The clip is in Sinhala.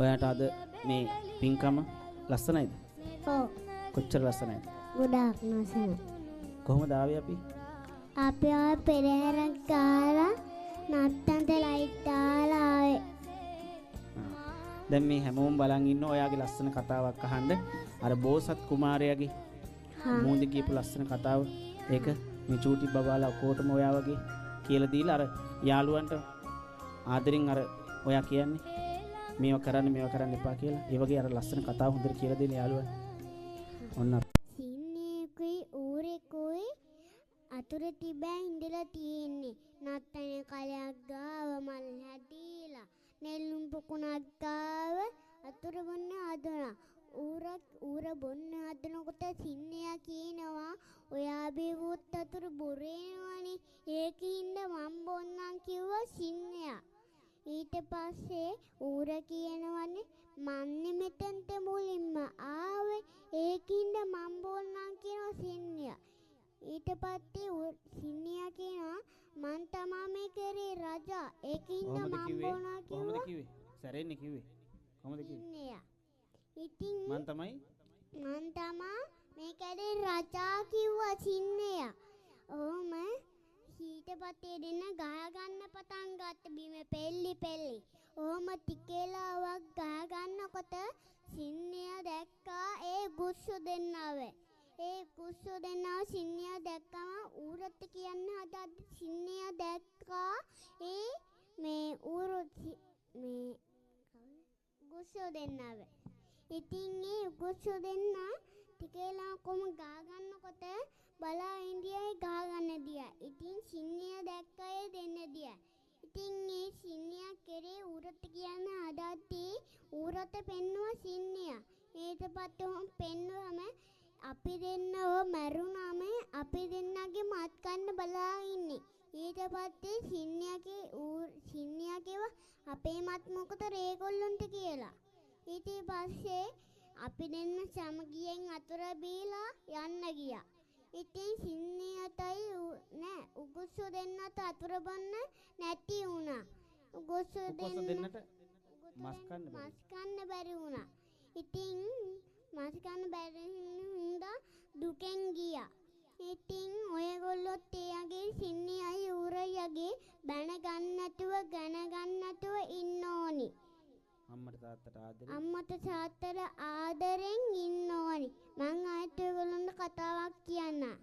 ඔයාට අද මේ පින්කම ලස්සනයිද? ඔව්. කොච්චර ලස්සනයිද? ගොඩාක් ලස්සනයි. කොහොමද ආවේ අපි? අපි ආවේ පෙරහැරක් ගාලා නත්තන්ට ලයිට් දාලා ආවේ. දැන් මේ හැමෝම බලන් ඉන්න ඔයාගේ ලස්සන කතාවක් අහන්න. අර බෝසත් කුමාරයාගේ මූදේ කියපු ලස්සන කතාව, ඒක මේ චූටි බබාලා ඔක්කොටම ඔයා වගේ කියලා දීලා අර යාළුවන්ට ආදරෙන් අර ඔයා කියන්නේ මේවා කරන්න මේවා කරන්න එපා කියලා. ඒ වගේ අර ලස්සන කතාව හොඳට කියලා දෙන යාළුවන්. ඔන්න සින්නේකුයි ඌරෙකුයි අතුර තිබෑ ඉඳලා තියෙන්නේ. නත්තන කලයක් ගාව මල් හැදීලා නෙළුම් පොකුණක් ගාව අතුර බොන්න හදනවා. ඌර බොන්න හදනකොට සින්නයා කියනවා ඔයා බිව්වොත් අතුර බොරේනවනේ, ඒකින්ද මං බොන්නම් කිව්වා සින්නයා. ඊට පස්සේ ඌර කියනවනේ මන්නේ මෙතනට මුලින්ම ආවේ, ඒකින්ද මං බොන්නම් කියනවා සින්නයා. ඊට පස්සේ සින්නයා කියනවා මං තමා මේ කරේ රජා, ඒකින්ද මං බොනවා කිව්වා. කොහොමද කිව්වේ? සැරෙන්නේ කිව්වේ. කොහොමද කිව්වේ? සින්නයා. ඉතින් මං තමයි මං තමා මේ කැලේ රජා කිව්වා සින්නයා. ඔහොම ඊට පස්සේ දෙන්න ගහ ගන්න පටන් ගත්ත බිම පෙල්ලි පෙල්ලි. ඔහොම ටික වෙලාවක් ගහ ගන්නකොට සින්නයා දැක්කා ඒ ගුස්සු දෙන්නව. ඒ ගුස්සු දෙන්නව සින්නයා දැක්කම ඌරත් කියන්න හදද්දි සින්නයා දැක්කා ඒ මේ ඌරු මේ ගුස්සු දෙන්නව. ඉතින් ඒ ගුස්සු දෙන්න ටික වෙලාවක් කොහොම ගහ ගන්නකොට බලා ඉන්දියාවේ ගහ ගන්න දියා. ඉතින් සින්නයා දැක්කා ඒ දෙන්න දියා. ඉතින් ඒ සින්නයා කෙරේ ඌරට කියන්න හදද්දී ඌරට පෙන්නුවා සින්නයා. ඊට පස්සේ ඔහොම පෙන්නුවම අපි දෙන්නව මැරුණාම අපි දෙන්නගේ මත් කන්න බලා ඉන්නේ. ඊට පස්සේ සින්නයාගේ සින්නයා කිව්වා අපේ මත් මොකද රේගොල්ලොන්ට කියලා. ඊට පස්සේ අපි දෙන්න සමගියෙන් අතුර බීලා යන්න ගියා. ඉතින් සින්නයටයි නෑ උගුස්සු දෙන්නට අතුර බොන්න නැති වුණා. උගුස්සු දෙන්නට මස් කන්න බැරි වුණා. ඉතින් මස් කන්න බැරි හින්දා දුකෙන් ගියා. ඉතින් ඔයගොල්ලොත් එයාගේ සින්නයයි ඌරයගේ බැන ගන්න නැතුව ගණ ගන්න නැතුව ඉන්න ඕනි. අම්මට තාත්තට ආදරෙන් අම්මට තාත්තට ආදරෙන් ඉන්න ඕනි. මං ආයෙත් ඔයගොල්ලන්ට කතාවක් කියන්නම්.